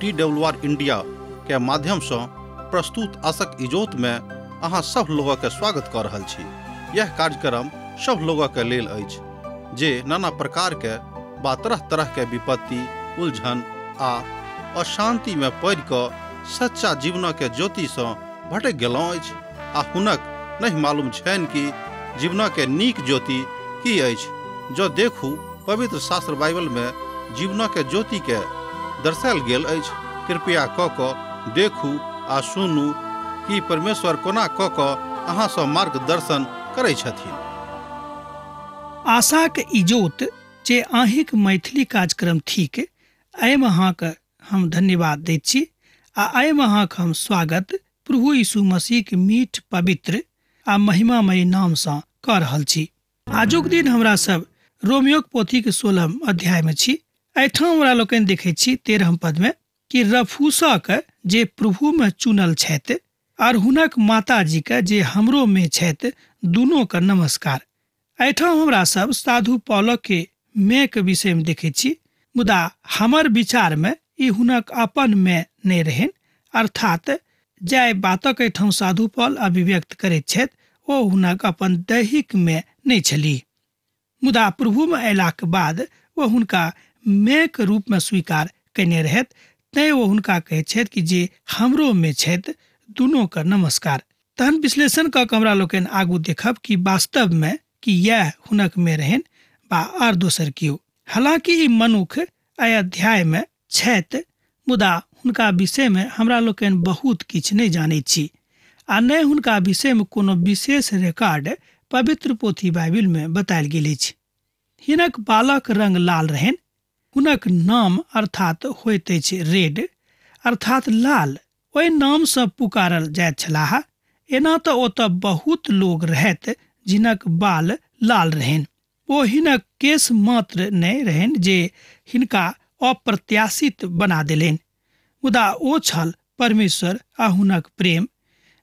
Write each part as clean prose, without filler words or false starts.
TWR India के माध्यम से प्रस्तुत आशक इजोत में अहाँ सब लोगों के स्वागत कर रहल छी। यह कार्यक्रम सब लोगों के लेल अछि जे नाना प्रकार के बा तरह तरह के विपत्ति, उलझन आ अशांति में पड़ि कऽ सच्चा जीवन के ज्योति से भटक गेलहुँ अछि आ हुनक नहीं मालूम छनि कि जीवन के नीक ज्योति की अछि। जो देखू पवित्र शास्त्र बाइबल में जीवन के ज्योति के दर्शायल गेल अछि। कृपया कऽ कऽ देखू आ सुनू कि परमेश्वर कोना कऽ कऽ अहाँ सँ मार्गदर्शन करै छथिन। आशाक इजोत जे अहींक मैथिली कार्यक्रम थिक, एहिमे अहाँके हम धन्यवाद दैत छी आ एहिमे अहाँके हम स्वागत प्रभु यीशु मसीहके मीठ पवित्र आ महिमामयी नामसँ कऽ रहल छी। आजुक दिन हमरा सब रोमियोक पोथीके 16 अध्यायमे छी। एहिठाम हमरा लोकनि देखै छी 13 पदमे कि रफूसक जे प्रभुमे चुनल छथि और हुनक माताजीके जे हमरोमे छथि दुनूके नमस्कार। एहिठाम हमरा सब साधु पौलक के मे के विषयमे देखै छी, मुदा हमर विचारमे ई हुनक अपन मे नहि रहनि। अर्थात जाहि बातक एहिठाम साधु पौल अभिव्यक्त करैत छथि ओ हुनक अपन दैहिक मे नहि छलीह, मुदा प्रभुमे अयलाक बाद ओ हुनका मे के रूपमे स्वीकार कयने रहथि। तैँ ओ हुनका कहैत छथि कि जे हमरो मे छथि दुनूके नमस्कार। तहन विश्लेषण कऽ के हमरा लोकनि आगू देखब कि वास्तवमे कि यैह हुनक मे रहनि बा आर दोसर केओ। हालांकि ई मनुख एहि अध्यायमे छथि, मुदा हुनका विषयमे हमरा लोकनि बहुत किछु नहि जानैत छी आ नहि हुनका विषयमे कोनो विशेष रिकॉर्ड पवित्र पोथी बाइबिलमे बतायल गेल अछि। हिनक बालक रंग लाल रहनि। हुनक नाम अर्थात होइत अछि रेड अर्थात लाल। ओहि नामसँ पुकारल जाइत छलाह। एना तऽ ओतऽ बहुत लोग रहैत जिनक बाल लाल रहनि। ओ हिनक केश मात्र नहि रहनि जे हिनका अप्रत्याशित बना देलनि, मुदा ओ छल परमेश्वर आ हुनक प्रेम,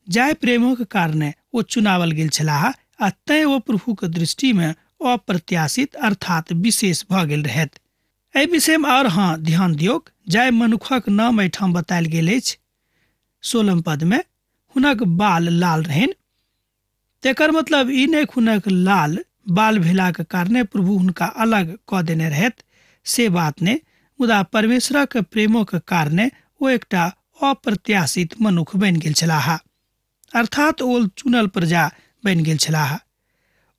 जाहि प्रेमक कारणे ओ चुनावल गेल छलाह आ तैँ ओ प्रभुके दृष्टिमे अप्रत्याशित अर्थात विशेष भऽ गेल रहथि। एहि विषयमे आओर हाँ ध्यान दियौक, जाहि मनुखक नाम एहिठाम बतायल गेल अछि 16 पदमे हुनक बाल लाल रहनि, तेकर मतलब ई नहि हुनक लाल बाल भेलाक कारणे प्रभु हुनका अलग कऽ देने रहथि से बात नहि, मुदा परमेश्वरक प्रेमक कारणे ओ एकटा अप्रत्याशित मनुख बनि गेल छलाह, अर्थात ओ चुनल प्रजा बनि गेल छलाह।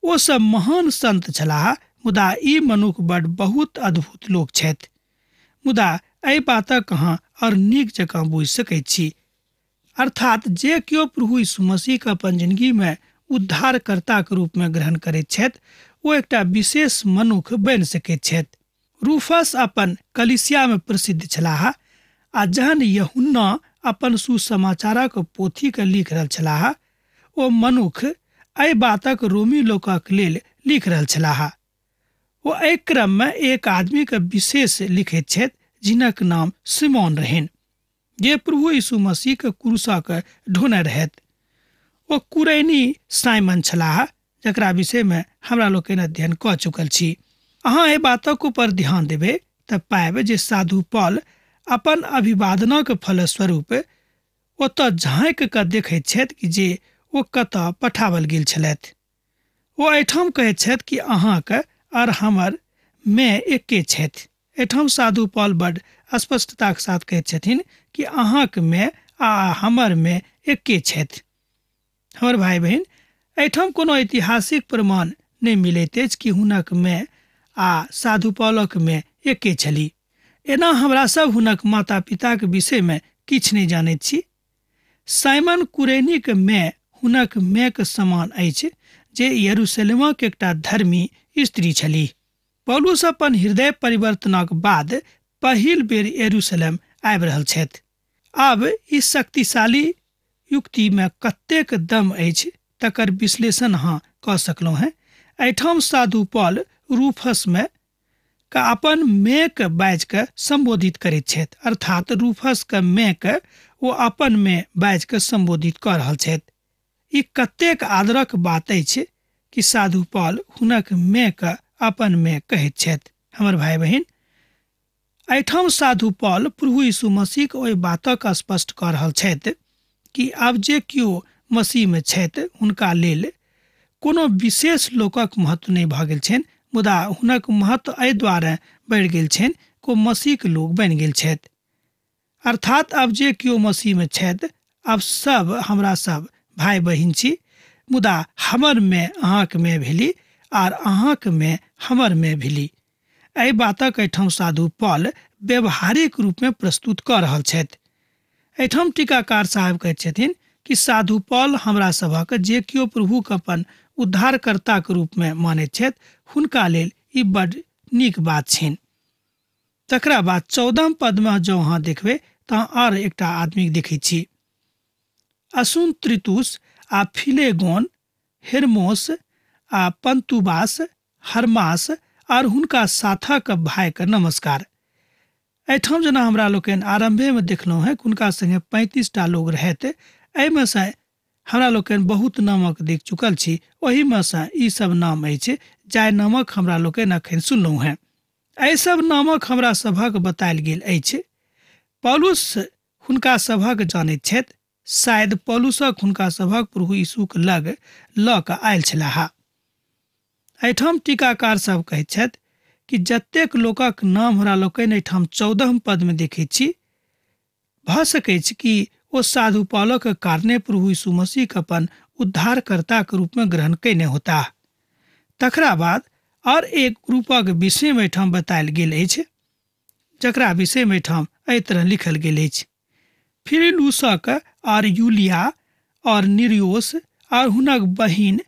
ओ सब महान संत छलाह, मुदा ई मनुख बड बहुत अद्भुत लोक छथि। मुदा एहि बातक अहाँ आओर नीक जकाँ बुझि सकैत छी। अर्थात जे केओ प्रभु यीशु मसीहके अपन जिंदगीमे उद्धारकर्ताके रूपमे ग्रहण करैत छथि ओ एकटा विशेष मनुख बनि सकैत छथि। रूफस अपन कलिसियामे प्रसिद्ध छलाह आ जहन यूहन्ना अपन सुसमाचारक पोथीके लिख रहल छलाह ओ मनुख एहि बातक रोमी लोकक लेल लिख रहल छलाह। ओ एहि क्रममे एक आदमीके विशेष लिखैत छथि जिनक नाम सिमोन रहनि, जे प्रभु यीशु मसीहके क्रूसक ढोने रहथि। ओ कुरैनी साइमन छलाह, जकरा विषयमे हमरा लोकनि अध्ययन कऽ चुकल छी। अहाँ एहि बातक ऊपर ध्यान देबै तऽ पायब जे साधु पॉल अपन अभिवादनक फलस्वरूप ओतऽ झाँकि कऽ देखैत छथि कि जे ओ कतऽ पठावल गेल छलथि। ओ एहिठाम कहैत छथि कि अहाँके आओर हमर मे एके छथि। एहिठाम साधु पॉल बड स्पष्टताके साथ कहैत छथिन कि अहाँके मे आ हमर मे एके छथि। हमर भाई बहिन, एहिठाम कोनो ऐतिहासिक प्रमाण नहि मिलैत अछि कि हुनक मे आ साधु पॉलक मे एके छली। एना हमरा सब हुनक माता पिताके विषयमे किछु नहि जानैत छी। साइमन कुरेनीके मे हुनक मे के समान अछि, जे यरूशलेमक एकटा धर्मी स्त्री छलीह। पौलुस अपन हृदय परिवर्तनक बाद पहिल बेर यरूशलेम आबि रहल छथि। आब ई शक्तिशाली युक्तिमे कतेक दम अछि तकर विश्लेषण अहाँ कऽ सकलहुँ हेँ। एहिठाम साधु पॉल रूफसमे के अपन मे के बाजि कऽ सम्बोधित करैत छथि, अर्थात रूफस के मे के ओ अपन मे बाजि कऽ सम्बोधित कऽ रहल छथि। ई कतेक आदरक बात अछि कि साधु पॉल हुनक मे के अपन मे कहैत छथि। हमर भाई बहिन, एहिठाम साधु पॉल प्रभु यीशु मसीहक ओहि बातक स्पष्ट कऽ रहल छथि कि आब जे केओ मसीहमे छथि हुनका लेल कोनो विशेष लोकक महत्व नहि भऽ गेल छनि, मुदा हुनक महत्व एहि दुआरे बढ़ि गेल छनि कि ओ मसीहक लोक बनि गेल छथि। अर्थात आब जे केओ मसीहमे छथि, आब सब हमरा सब भाय बहिन छी, मुदा हमर मे अहाँक मे भेली आर अहाँक मे हमर मे भेली। एहि बातक एहिठाम साधु पॉल व्यवहारिक रूपमे प्रस्तुत कऽ रहल छथि। एहिठाम टीकाकार साहब कहैत छथिन कि साधु पॉल हमरा सभक जे केओ प्रभुके अपन उद्धारकर्ताके रूपमे मानैत छथि हुनका लेल ई बड नीक बात छनि। तकरा बाद 14 पदमे जँ अहाँ देखबै तऽ आर एकटा आदमीके देखै छी, असुन त्रितुस आ फिलेगोन, हेरमोस आ पंतुबास, हरमास आर हुनका साथक भाइके नमस्कार। एहिठाम जेना हमरा लोकनि आरम्भेमे देखलहुँ हेँ हुनका सङ्गे 35टा लोग रहथि। एहिमे सँ हमरा लोकनि बहुत नामक देख चुकल छी, ओहिमे सँ ई सब नाम अछि जाहि नामक हमरा लोकनि अखन सुनलहुँ हेँ। एहि सब नामक हमरा सभक बतायल गेल अछि। पौलुस हुनका सभक जानैत छथि। शायद पौलुसक हुनका सभक प्रभु यीशुक लग लऽ कऽ आयल छलाह। एहिठाम टीकाकार सब कहैत छथि कि जतेक लोकक नाम हमरा लोकनि एहिठाम 14 पदमे देखैत छी, भऽ सकैछ कि ओ साधु पौलक कारणे प्रभु यीशु मसीहक अपन उद्धारकर्ताक रूपमे ग्रहण कयने होताह। तकरा बाद और एक ग्रुपक विषयमे एहिठाम बतायल गेल अछि, जकरा विषयमे एहिठाम एहि तरह लिखल गेल अछि, फिलिलुसक और यूलिया और निरियोस और हुनक बहिन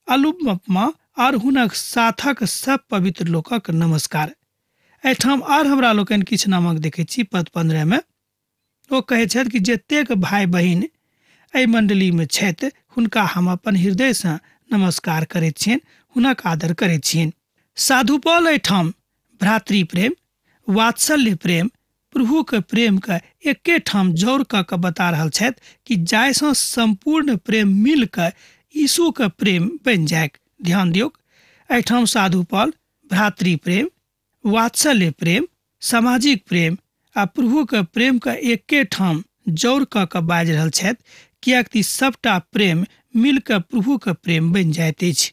अलुपमा और हुनक साथक सब पवित्र लोकक नमस्कार। एहिठाम आर हमरा लोकनि किछु नामक देखै छी। पद 15 मे ओ कहै छथि कि जतेक भाय बहिन एहि मंडलीमे छथि हुनका हम अपन हृदयसँ नमस्कार करैत छियनि, हुनक आदर करैत छियनि। साधु पॉल एहिठाम भ्रातृ प्रेम, वात्सल्य प्रेम, प्रभुके प्रेमके एके ठाम जोड़ कऽ के बता रहल छथि कि जाहिसँ सम्पूर्ण प्रेम मिल कऽ यीशुके प्रेम बनि जाय। ध्यान दियौक, एहिठाम साधु पॉल भ्रातृ प्रेम, वात्सल्य प्रेम, सामाजिक प्रेम आ प्रभुके प्रेमके एके ठाम जोड़ कऽ के बाजि रहल छथि, किएक सबटा प्रेम मिल कऽ प्रभुके प्रेम बनि जाइत अछि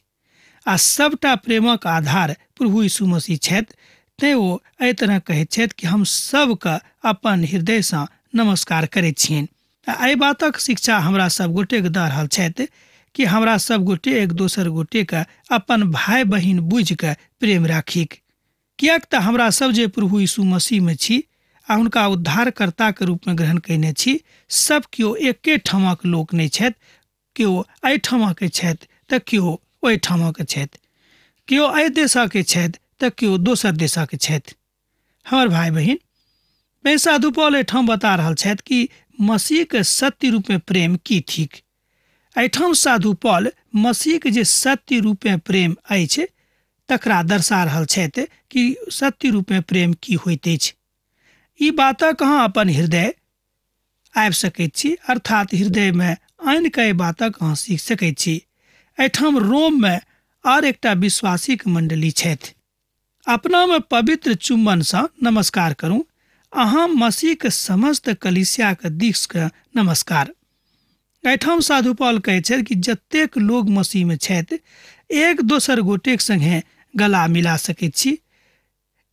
आ सबटा प्रेमक आधार प्रभु यीशु मसीह छथि। तेँ ओ एहि तरह कहैत छथि कि हम सबके अपन हृदयसँ नमस्कार करैत छियनि। एहि बातक शिक्षा हमरा सब गोटेके दऽ रहल छथि कि हमरा सब गोटे एक दोसर गोटेके अपन भाय बहिन बुझिके प्रेम राखीक, किएक तऽ हमरा सब जे प्रभु यीशु मसीहमे छी आ हुनका उद्धारकर्ताके रूपमे ग्रहण कयने छी, सब केओ एके ठामक लोक नहि छथि। केओ एहिठामके छथि तऽ केओ ओहिठामके छथि, केओ एहि देशके छथि तऽ केओ दोसर देशके छथि। हमर भाय बहिन, साधु पॉल एहिठाम बता रहल छथि कि मसीहके सत्य रूपमे प्रेम की थिक। एहिठाम साधु पॉल मसीहके जे सत्य रूपमे प्रेम अछि तकरा दर्शा रहल छथि कि सत्य रूपमे प्रेम की होइत अछि। ई बातक अहाँ अपन हृदय आबि सकैत छी, अर्थात हृदयमे आनि कऽ एहि बातक अहाँ सीख सकैत छी। एहिठाम रोममे आर एकटा विश्वासीक मंडली छथि। अपनामे पवित्र चुम्बनसँ नमस्कार करू। अहाँ मसीहके समस्त कलीसियाके दिसके नमस्कार। एहिठाम साधु पॉल कहै छथि कि जतेक लोग मसीहमे छथि एक दोसर गोटेक सङ्गे गला मिला सकैत छी,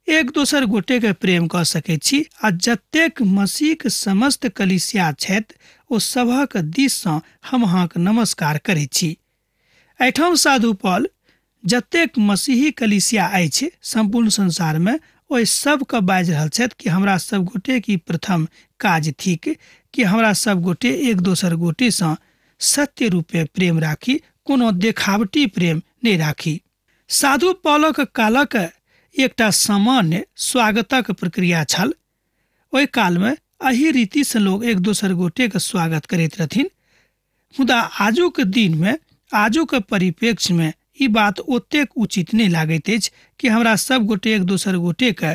एक दोसर गोटेके प्रेम कऽ सकैत छी आ जतेक मसीहके समस्त कलीसिया छथि ओ सभक दिससँ हम अहाँके नमस्कार करैत छी। एहिठाम साधु पॉल जतेक मसीही कलीसिया अछि सम्पूर्ण संसारमे ओहि सबके बाजि रहल छथि कि हमरा सब गोटेके ई प्रथम काज थिक कि हमरा सब गोटे एक दोसर गोटेसँ सत्य रूपे प्रेम राखी, कोनो देखावटी प्रेम नहि राखी। साधु पॉलक कालक एकटा सामान्य स्वागतक प्रक्रिया छल। ओहि कालमे एहि रीतिसँ लोग एक दोसर गोटेके स्वागत करैत रहथिन, मुदा आजुक दिनमे आजुक परिप्रेक्ष्यमे ई बात ओतेक उचित नहि लागैत अछि कि हमरा सब गोटे एक दोसर गोटेके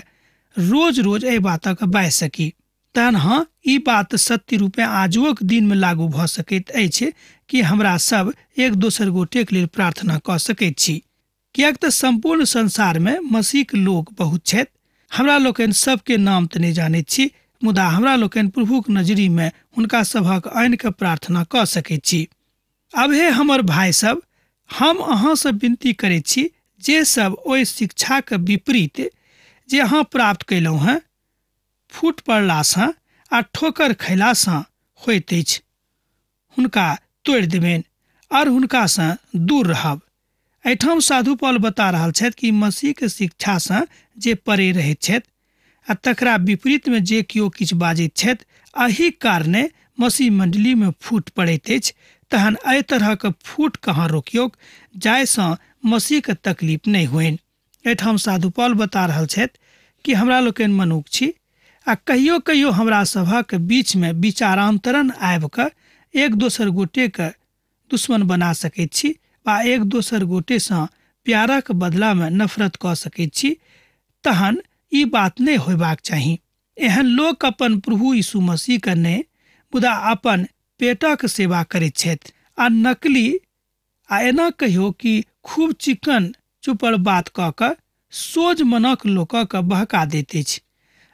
रोज रोज एहि बातक बाजि सकी। तहन हँ, ई बात सत्य रूपे आजुक दिनमे लागू भऽ सकैत अछि कि हमरा सब एक दोसर गोटेके लेल प्रार्थना कऽ सकैत छी, किएक तऽ सम्पूर्ण संसारमे मसीहक लोक बहुत छथि हमरा लोकनि सबके नाम तऽ नहि जानैत छी, मुदा हमरा लोकनि प्रभुक नजरीमे हुनका सभक आनि कऽ प्रार्थना कऽ सकैत छी। अब हे हमर भाय सब, हम अहाँसँ विनती करैत छी जे सब ओहि शिक्षाके विपरीत जे अहाँ प्राप्त कयलहुँ हेँ फूट पड़लासँ आ ठोकर खयलासँ होइत अछि, हुनका तोड़ि देबनि आओर हुनकासँ दूर रहब। एहिठाम साधु पॉल बता रहल छथि कि मसीहके शिक्षासँ जे परे रहैत छथि आ तकरा विपरीतमे जे केओ किछु बाजैत छथि, एहि कारणे मसीह मण्डलीमे फूट पड़ैत अछि। तहन एहि तरहक फूट कहाँ रोकियौक जाहिसँ मसीहके तकलीफ नहि होइन। एहिठाम साधु पॉल बता रहल छथि कि हमरा लोकनि मनुख छी आ कहियो कहियो हमरा सभक बीचमे विचारांतरण आबि कऽ एक दोसर गोटेके दुश्मन बना सकैत छी वा एक दोसर गोटेसँ प्यारक बदलामे नफरत कऽ सकैत छी। तहन ई बात नहि होयबाक चाही। एहन लोक अपन प्रभु यीशु मसीहके नहि मुदा अपन पेटक सेवा करैत छथि आ नकली आ एना कहियो कि खूब चिकन चुपड़ बात कऽ कऽ सोझ मनक लोकक बहका दैत अछि।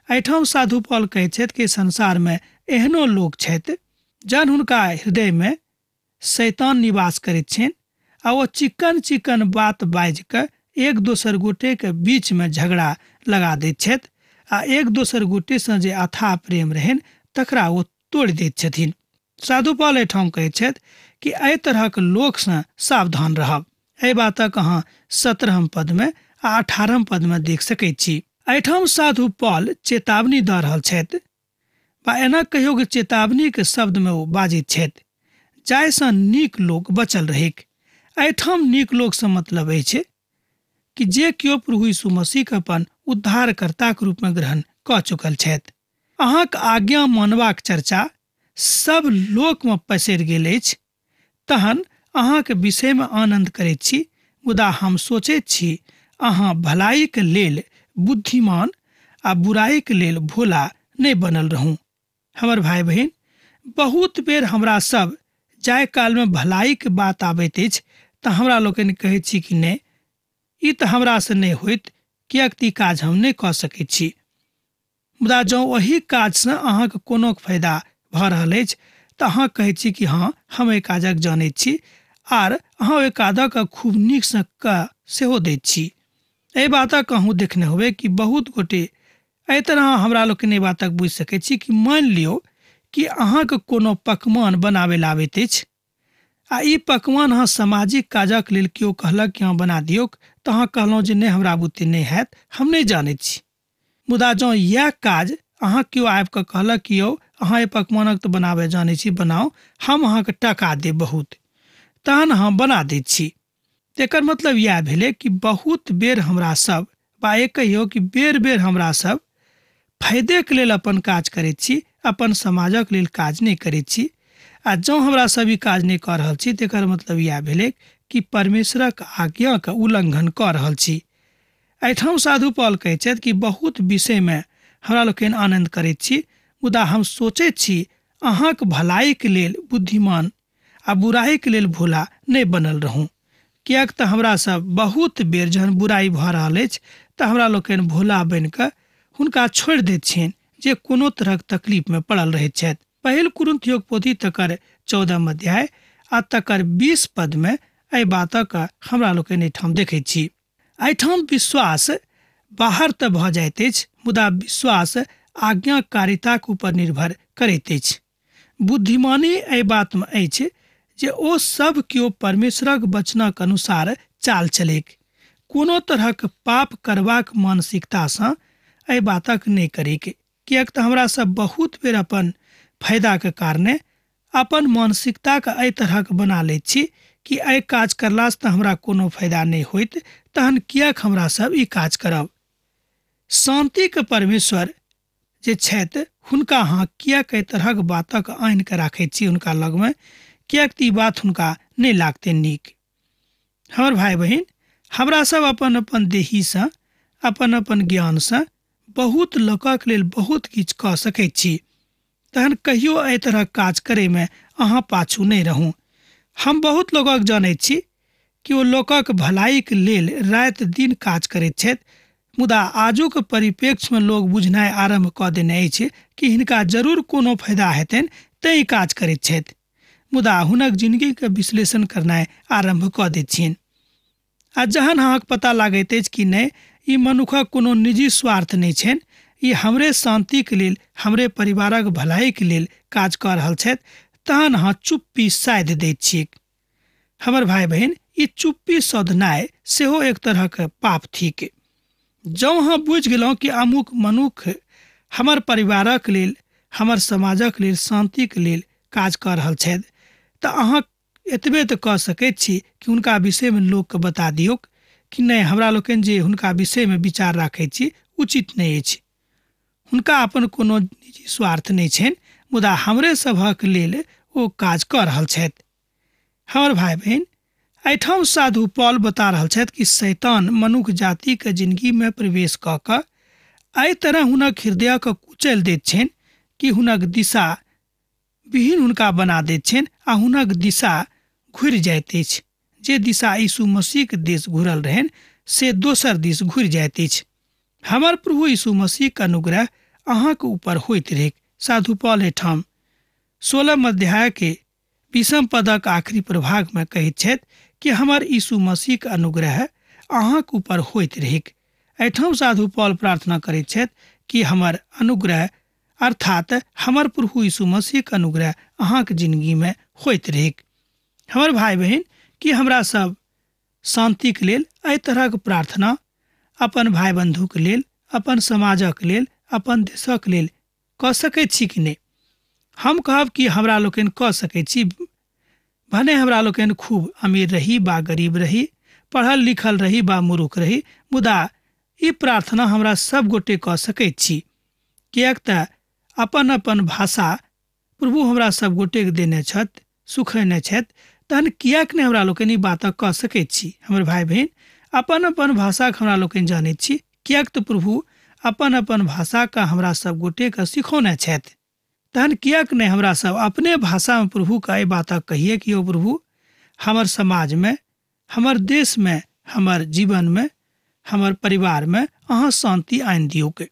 एहिठाम साधु पॉल कहैत छथि कि संसारमे एहनो लोक छथि जहन हुनका हृदयमे शैतान निवास करैत छनि आ ओ चिकन चिकन बात बाजि कऽ एक दोसर गोटेके बीचमे झगड़ा लगा दैत छथि आ एक दोसर गोटेसँ जे अथाह प्रेम रहनि तकरा ओ तोड़ि दैत छथिन। साधु पॉल एहिठाम कहैत छथि कि एहि तरहक लोकसँ सावधान रहब। एहि बातक अहाँ 17 पदमे आ 18 पदमे देख सकैत छी। एहिठाम साधु पॉल चेतावनी दऽ रहल छथि वा एना कहियो कि चेतावनीके शब्दमे ओ बाजैत छथि जाहिसँ नीक लोक बचल रहैक। एहिठाम नीक लोकसँ मतलब अछि कि जे केओ प्रभु यीशु मसीहके अपन उद्धारकर्ताके रूपमे ग्रहण कऽ चुकल छथि। अहाँक आज्ञा मानबाक चर्चा सब लोकमे पसरि गेल अछि, तहन अहाँके विषयमे आनन्द करैत छी, मुदा हम सोचैत छी अहाँ भलाइके लेल बुद्धिमान आ बुराइके लेल भोला नहि बनल रहूँ। हमर भाय बहिन, बहुत बेर हमरा सब जाहि कालमे भलाइके बात आबैत अछि तऽ हमरा लोकनि कहैत छी कि नहि, ई तऽ हमरासँ नहि होइत, किएक तऽ ई काज हम नहि कऽ सकैत छी। मुदा जँ ओहि काजसँ अहाँके कोनो फायदा भऽ रहल अछि तऽ अहाँ कहैत छी कि हँ, हम एहि काजक जानैत छी आर अहाँ ओहि काजक खूब नीकसँ कऽ सेहो दैत छी। एहि बातक अहूँ देखने होबै कि बहुत गोटे एहि तरह हमरा लोकनि एहि बातक बुझि सकैत छी कि मानि लियौ कि अहाँके कोनो पकवान बनाबै लए आबैत अछि आ ई पकवान अहाँ सामाजिक काजक लेल केओ कहलक कि अहाँ बना दियौक तऽ अहाँ कहलहुँ जे नहि, हमरा बुते नहि हैत, हम नहि जानैत छी। मुदा जँ इएह काज अहाँ केओ आबि कऽ कहलक कि यौ अहाँ एहि पकवानक तऽ बनाबय जानैत छी, बनाउ, हम अहाँके टाका देब बहुत, तहन अहाँ बना दैत छी। एकर मतलब इएह भेलै कि बहुत बेर हमरा सब वा एक कहियौ कि बेर बेर हमरा सब फायदेके लेल अपन काज करैत छी, अपन समाजक लेल काज नहि करैत छी। आ जँ हमरा सब ई काज नहि कऽ रहल छी तकर मतलब इएह भेलै कि परमेश्वरक आज्ञाके उल्लंघन कऽ रहल छी। एहिठाम साधु पॉल कहैत छथि कि बहुत विषयमे हमरा लोकनि आनन्द करैत छी, मुदा हम सोचैत छी अहाँक भलाइके लेल बुद्धिमान आ बुराइके लेल भोला नहि बनल रहूँ। किएक तऽ हमरा सब बहुत बेर जहन बुराइ भऽ रहल अछि तऽ हमरा लोकनि भोला बनि कऽ हुनका छोड़ि दैत छियनि जे कोनो तरहक तकलीफमे पड़ल रहैत छथि। पहिल कुरिन्थियोक पोथी तकर 14 अध्याय आ तकर 20 पदमे एहि बातक हमरा लोकनि एहिठाम देखैत छी। एहिठाम विश्वास बाहर तऽ भऽ जाइत अछि, मुदा विश्वास आज्ञाकारिताक ऊपर निर्भर करैत अछि। बुद्धिमानी एहि बातमे अछि जे ओ सब केओ परमेश्वरक वचनक अनुसार चाल चलैक, कोनो तरहक पाप करबाक मानसिकतासँ एहि बातक नहि करैक। किएक तऽ हमरा सब बहुत बेर अपन फायदाके कारणे अपन मानसिकताके एहि तरहक बना लैत छी कि एहि काज करलासँ तऽ हमरा कोनो फायदा नहि होइत, तहन किएक हमरा सब ई काज करब। शान्तिके परमेश्वर जे छथि हुनका अहाँ किएक एहि तरहक बातक आनि कऽ राखैत छी हुनका लगमे, किएक तऽ ई बात हुनका नहि लागतनि नीक। हमर भाय बहिन, हमरा सब अपन अपन देहीसँ अपन अपन ज्ञानसँ बहुत लोकक लेल बहुत किछु कऽ सकैत छी, तहन कहियो एहि तरहक काज करैमे अहाँ पाछू नहि रहू। हम बहुत लोकक जानैत छी कि ओ लोकक भलाइके लेल राति दिन काज करैत छथि, मुदा आजुक परिप्रेक्ष्यमे लोक बुझनाइ आरम्भ कऽ देने अछि कि हिनका जरूर कोनो फायदा हेतनि तैँ ई काज करैत छथि। मुदा हुनक जिनगीके विश्लेषण करनाइ आरम्भ कऽ दैत छियनि। आ जहन अहाँके पता लागैत अछि कि नहि, ई मनुखक कोनो निजी स्वार्थ नहि छनि, ई हमरे शान्तिके लेल, हमरे परिवारक भलाइके लेल काज कऽ रहल छथि, तहन अहाँ चुप्पी साधि दैत छियैक। हमर भाइ बहिन, ई चुप्पी सधनाइ सेहो एक तरहक पाप थिक। जँ अहाँ बुझि गेलहुँ कि अमुक मनुख हमर परिवारक लेल, हमर समाजक लेल, शान्तिके लेल काज कऽ रहल छथि, तऽ अहाँ एतबे तऽ कऽ सकैत छी कि हुनका विषयमे लोकके बता दियौक कि नहि, हमरा लोकनि जे हुनका विषयमे विचार राखैत छी उचित नहि अछि। हुनका अपन कोनो निजी स्वार्थ नहि छनि, मुदा हमरे सभक लेल ओ काज कऽ रहल छथि। हमर भाइ बहिन, एहिठाम साधु पॉल बता रहल छथि कि शैतान मनुख जातिके जिनगीमे प्रवेश कऽ कऽ एहि तरह हुनक हृदयके कुचलि दैत छनि कि हुनक दिशा विहीन हुनका बना दैत छनि आ हुनक दिशा घुरि जाइत अछि। जे दिशा यीशु मसीहके दिस घुरल रहनि से दोसर दिस घुरि जाइत अछि। हमर प्रभु यीशु मसीहके अनुग्रह अहाँके ऊपर होइत रहैक। साधु पॉल एहिठाम 16 अध्याय के 20 पदक आखिरी प्रभाग में कहैत छथि कि हमर यीशु मसीहके अनुग्रह अहाँके ऊपर होइत रहैक। एहिठाम साधु पॉल प्रार्थना करैत छथि कि हमर अनुग्रह अर्थात हमर प्रभु यीशु मसीहके अनुग्रह अहाँके जिनगीमे होइत रहैक। हमर भाइ बहिन, कि हमरा सब शान्तिके लेल एहि तरहक प्रार्थना अपन भाइ बन्धुके लेल, अपन समाजक लेल, अपन देशक लेल कऽ सकैत छी कि नहि? हम कहब कि हमरा लोकनि कऽ सकैत छी। भने हमरा लोकनि खूब अमीर रही बा गरीब रही, पढ़ल लिखल रही बा मूर्ख रही, मुदा ई प्रार्थना हमरा सब गोटे कऽ सकैत छी। किएक तऽ अपन अपन भाषा प्रभु हमरा सब गोटेके देने छथि, सुखेने छथि, तहन किएक नहि हमरा लोकनि ई बात कऽ सकैत छी? हमर भाइ बहिन, अपन अपन भाषाके हमरा लोकनि जानैत छी, किएक तऽ प्रभु अपन अपन भाषाके हमरा सब गोटेके सिखौने छथि। तहन किएक नहि हमरा सब अपने भाषामे प्रभुके एहि बातक कहिए कि यौ प्रभु, हमर समाजमे, हमर देशमे, हमर जीवनमे, हमर परिवारमे अहाँ शान्ति आनि दियौक।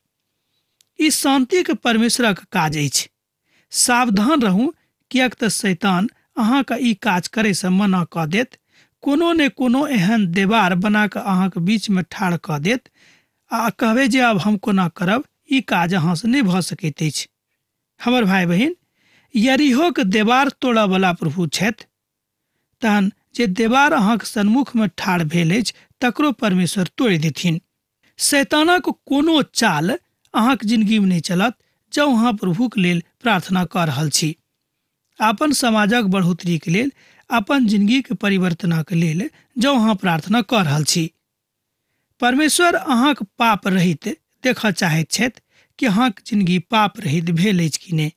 ई शान्तिके परमेश्वरक काज अछि। सावधान रहू, किएक तऽ शैतान अहाँके ई काज करैसँ मना कऽ देत। कोनो ने कोनो एहन देवार बना कऽ अहाँके बीचमे ठाढ़ कऽ देत आ कहबै जे आब हम कोना करब, ई काज अहाँसँ नहि भऽ सकैत अछि। हमर भाइ बहिन, यरीहोके देवार तोड़यवला प्रभु छथि, तहन जे देवार अहाँके सन्मुखमे ठाढ़ भेल अछि तकरो परमेश्वर तोड़ि देथिन। शैतानक कोनो चाल अहाँके जिनगीमे नहि चलत जँ अहाँ प्रभुके लेल प्रार्थना कऽ रहल छी। अपन समाजक बढ़ोतरीके लेल, अपन जिनगीके परिवर्तनक लेल जँ अहाँ प्रार्थना कऽ रहल छी। परमेश्वर अहाँके पाप रहित देखऽ चाहैत छथि कि अहाँके जिनगी पाप रहित भेल अछि कि नहि।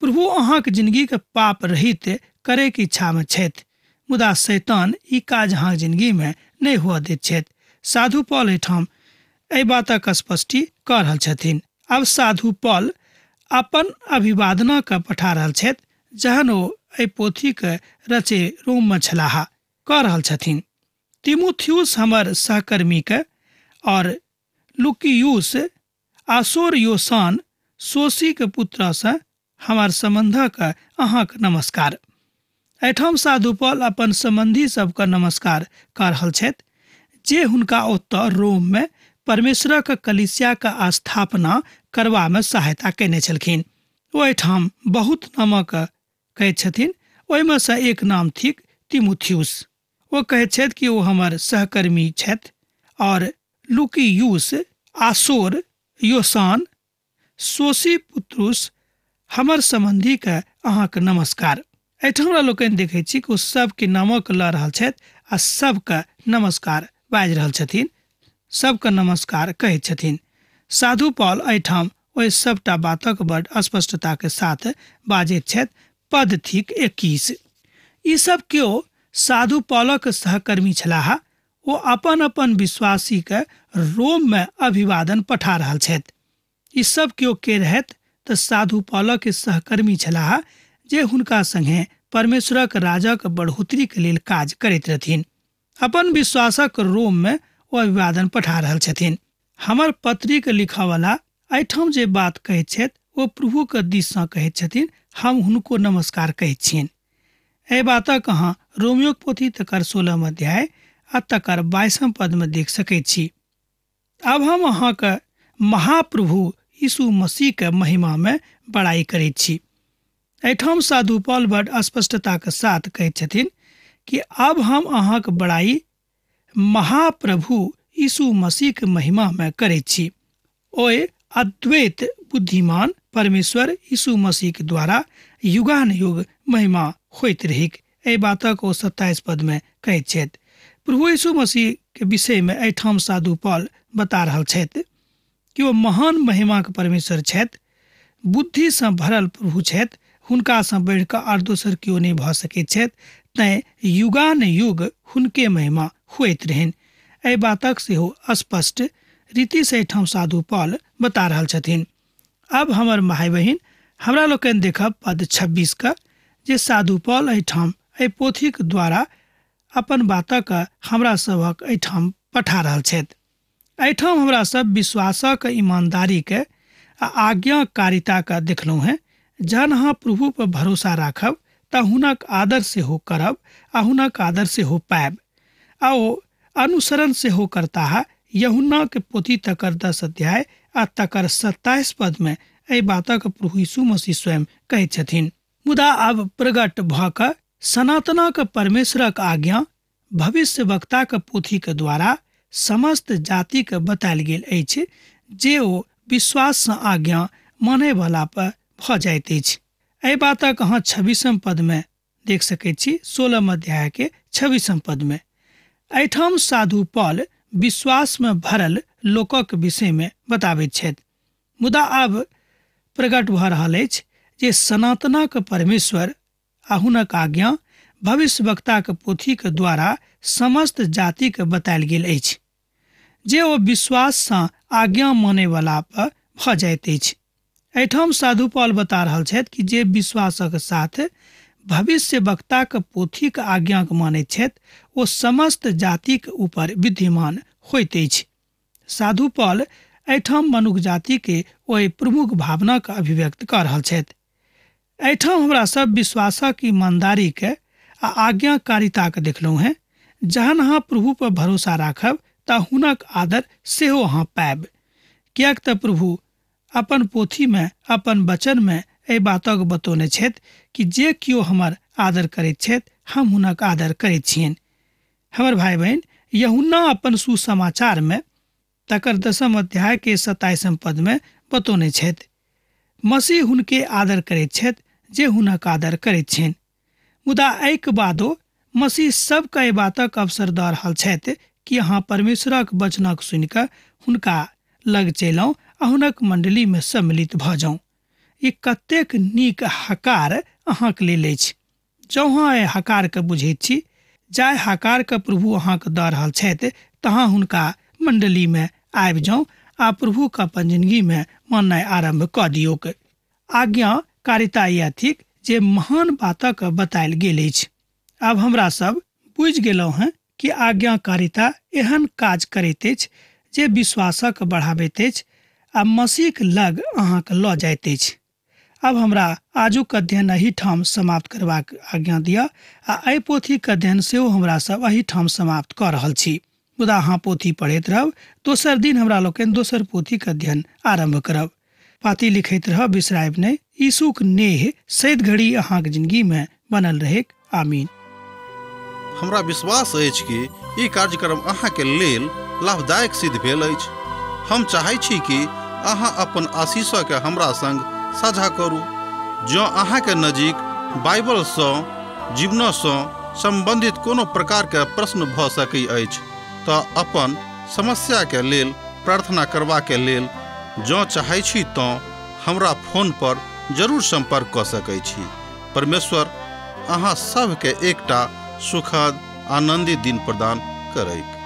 प्रभु अहाँके जिनगीके पाप रहित करैके इच्छामे छथि, मुदा शैतान ई काज अहाँके जिनगीमे नहि हुअ दैत छथि। साधु पॉल एहिठाम एहि बातक स्पष्टि कऽ रहल छथिन। आब साधु पॉल अपन अभिवादनके पठा रहल छथि, जहन ओ एहि पोथीके रचे रोममे छलाह। कऽ रहल छथिन, तिमुथियुस हमर सहकर्मीके और लुकियुस आसोर योसान सोसीके पुत्रसँ हमर सम्बन्धक अहाँके नमस्कार। एहिठाम साधु पॉल अपन सम्बन्धी सबके नमस्कार कऽ रहल छथि जे हुनका ओतऽ रोममे परमेश्वरक कलीसियाके स्थापना करबामे सहायता कयने छलखिन। ओ एहिठाम बहुत नामक कहैत छथिन, ओहिमे सँ एक नाम थिक तिमुथियुस। ओ कहैत छथि कि ओ हमर सहकर्मी छथि और लुकियुस आसोर योसान सोसी पुत्रुस हमर सम्बन्धीके अहाँके नमस्कार। एहिठाम हमरा लोकनि देखै छी कि ओ सबके नामक लऽ रहल छथि आ सबके नमस्कार बाजि रहल छथिन, सबके नमस्कार कहै छथिन। साधु पॉल एहिठाम ओहि सबटा बातक बड स्पष्टताके साथ बाजैत छथि। पद थिक 21। ई सब केओ साधु पॉलक सहकर्मी छलाह। ओ अपन अपन विश्वासीके रोममे अभिवादन पठा रहल छथि। ई सब केओ के रहथि तऽ साधु पॉलक सहकर्मी छलाह जे हुनका संगे परमेश्वरक राजक बढ़ोतरीके लेल काज करैत रहथिन। अपन विश्वासक रोममे ओ अभिवादन पठा रहल छथिन। हमर पत्रीके लिखऽवला एहिठाम जे बात कहैत छथि ओ प्रभुके दिससँ कहैत छथिन। हम हुनको नमस्कार कहैत छियनि। एहि बातक अहाँ रोमियोक पोथी तकर 16 अध्याय आ तकर 22 पदमे देख सकैत छी। आब हम अहाँके महाप्रभु यीशु मसीहके महिमामे बड़ाई करैत छी। एहिठाम साधु पॉल बड स्पष्टताके साथ कहैत छथिन कि आब हम अहाँके बड़ाई महाप्रभु यीशु मसीहके महिमामे करैत छी। ओहि अद्वैत बुद्धिमान परमेश्वर यीशु मसीह के द्वारा युगानुयुग महिमा होइत रहिक। एहि बातक ओ 27 पदमे कहैत छथि। प्रभु यीशु मसीह के विषयमे एहिठाम साधु पॉल बता रहल छथि कि ओ महान महिमाके परमेश्वर छथि, बुद्धिसँ भरल प्रभु छथि, हुनकासँ बढ़िकऽ आर दोसर केओ नहि भऽ सकैत छथि, तैँ युगानुयुग हुनके महिमा होइत रहनि। एहि बातक सेहो स्पष्ट रीतिसँ एहिठाम साधु पॉल बता रहल छथिन। अब हमर भाई बहिन हमरा लोकनि देखब पद 26 के, जे साधु पॉल एहिठाम एहि पोथीके द्वारा अपन बातक हमरा सभक एहिठाम पठा रहल छथि। एहिठाम हमरा सब विश्वासक ईमानदारीके आ आज्ञाकारिताके देखलहुँ हेँ। जहन अहाँ प्रभु पर भरोसा राखब तऽ हुनक आदर सेहो करब आ हुनक आदर सेहो पायब आ ओ अनुसरण सेहो करताह। यूहन्ना के पोथी तकर 10 अध्याय आ तकर 27 पदमे एहि बातक प्रभु यीशु मसीह स्वयं कहैत छथिन। मुदा आब प्रगट भऽ कऽ सनातनक परमेश्वरक आज्ञा भविष्यवक्ताक पोथीके द्वारा समस्त जातिके बतायल गेल अछि, जे ओ विश्वाससँ आज्ञा मानयवला पर भऽ जाइत अछि। एहि बातक अहाँ 26 पदमे देख सकैत छी, 16 अध्यायके 26 पदमे। एहिठाम साधु पॉल विश्वासमे भरल लोकक विषयमे बताबैत छथि। मुदा आब प्रकट भऽ रहल अछि जे सनातनक परमेश्वर आ हुनक आज्ञा भविष्यवक्ताक पोथीके द्वारा समस्त जातिके बतायल गेल अछि, जे ओ विश्वाससँ आज्ञा मानयवला पर भऽ जाइत अछि। एहिठाम साधु पॉल बता रहल छथि कि जे विश्वासक साथ भविष्यवक्ताक पोथीक आज्ञाके मानैत छथि ओ समस्त जातिक ऊपर विद्यमान होइत अछि। साधु पॉल एहिठाम मनुख जातिके ओहि प्रमुख भावनाके अभिव्यक्त कऽ रहल छथि। एहिठाम हमरा सब विश्वासक ईमानदारीके आ आज्ञाकारिताके देखलहुँ हेँ। जहन अहाँ प्रभु पर भरोसा राखब तऽ हुनक आदर सेहो अहाँ पायब, किएक तऽ प्रभु अपन पोथीमे अपन वचनमे एहि बातक बतौने छथि कि जे केओ हमर आदर करैत छथि हम हुनक आदर करैत छियनि। हमर भाई बहिन, यूहन्ना अपन सुसमाचारमे तकर 10 अध्याय के 27 पदमे बतौने छथि, मसीह हुनके आदर करैत छथि जे हुनक आदर करैत छनि। मुदा एहिके बादो मसीह सबके एहि बातक अवसर दऽ रहल छथि कि अहाँ परमेश्वरक वचनक सुनिकऽ हुनका लग चलि आ हुनक मंडलीमे सम्मिलित भऽ जाउ। ई कतेक नीक हकार अहाँके लेल अछि। जँ अहाँ एहि हकारके बुझैत छी, जाहि हकारके प्रभु अहाँके दऽ रहल छथि, तहाँ हुनका मंडलीमे आबि जाउ आ प्रभुके अपन जिंदगीमे माननाइ आरम्भ कऽ दियौक। आज्ञाकारिता इएह थिक जे महान बातक बतायल गेल अछि। आब हमरा सब बुझि गेलहुँ हेँ कि आज्ञाकारिता एहन काज करैत अछि जे विश्वासक बढ़ाबैत अछि आ मसीहक लग अहाँके लऽ जाइत अछि। आब हमरा आजुक अध्ययन एहिठाम समाप्त करबाक आज्ञा दिअ आ एहि पोथीके अध्ययन सेहो हमरा सब एहिठाम समाप्त कऽ रहल छी। मुदा अहाँ पोथी पढ़ैत रहब, दोसर दिन हमरा लोकनि दोसर पोथीके अध्ययन आरम्भ करब। पाती लिखैत रहब, बिसरायब नहि। यीशुक नेह सैद घड़ी अहाँके जिंदगीमे बनल रहेक। आमीन। हमरा विश्वास अछि कि ई कार्यक्रम अहाँके लेल लाभदायक सिद्ध भेल अछि। हम चाहै छी कि अहाँ अपन आशीषके हमरा संग साझा करू। जँ अहाँके नजीक बाइबलसँ जीवनसँ सम्बन्धित कोनो प्रकारके प्रश्न भऽ सकै अछि तऽ अपन समस्याके लेल प्रार्थना करबाके लेल जँ चाहै छी तँ हमरा फोन पर जरूर सम्पर्क कऽ सकै छी। परमेश्वर अहाँ सबके एकटा सुखद आनन्दित दिन प्रदान करैक।